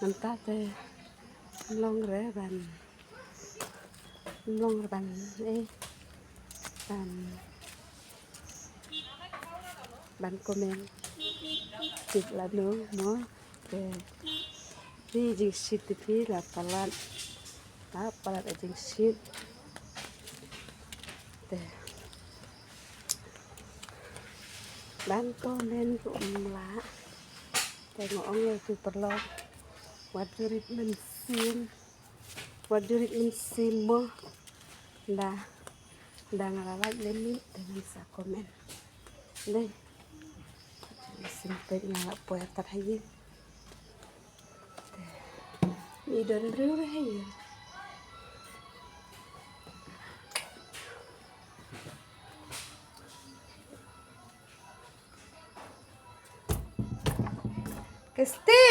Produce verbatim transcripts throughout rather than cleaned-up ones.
Mynta te long re ban, long re ban, eh, ban, ban comment. Tip lano mo. Te phi jingshit te phi la palat, la palat a jingshit. Te ban comment ko um lah. Te nga ong ïa ki paralok, wat ju rit mynsiem, wat ju rit mynsiem mo. Nda, nda nga la lait limit te ngan sa comment. Dei. Mynsiem peit nga la poi tat ha ïing. Te mi don briew re ha ïing. Kisti.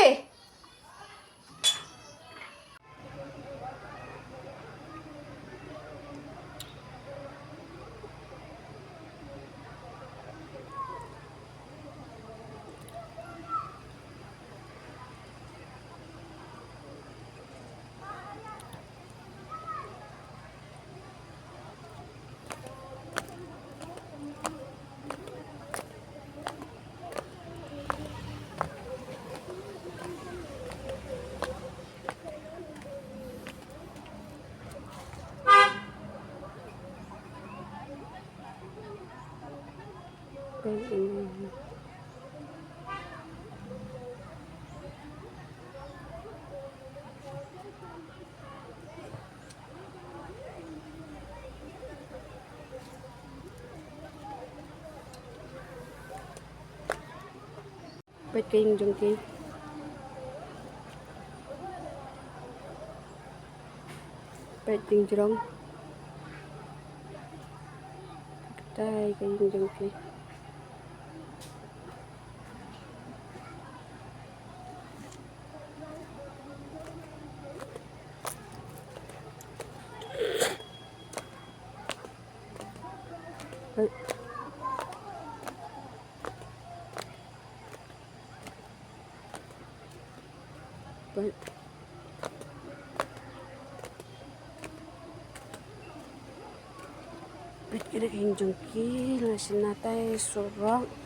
Peit ka ïing jong ki. Peit jingjrong. Katai ka ïing jong ki. Peit. Peit. Peit kine ki jong ki, la shna tai surok.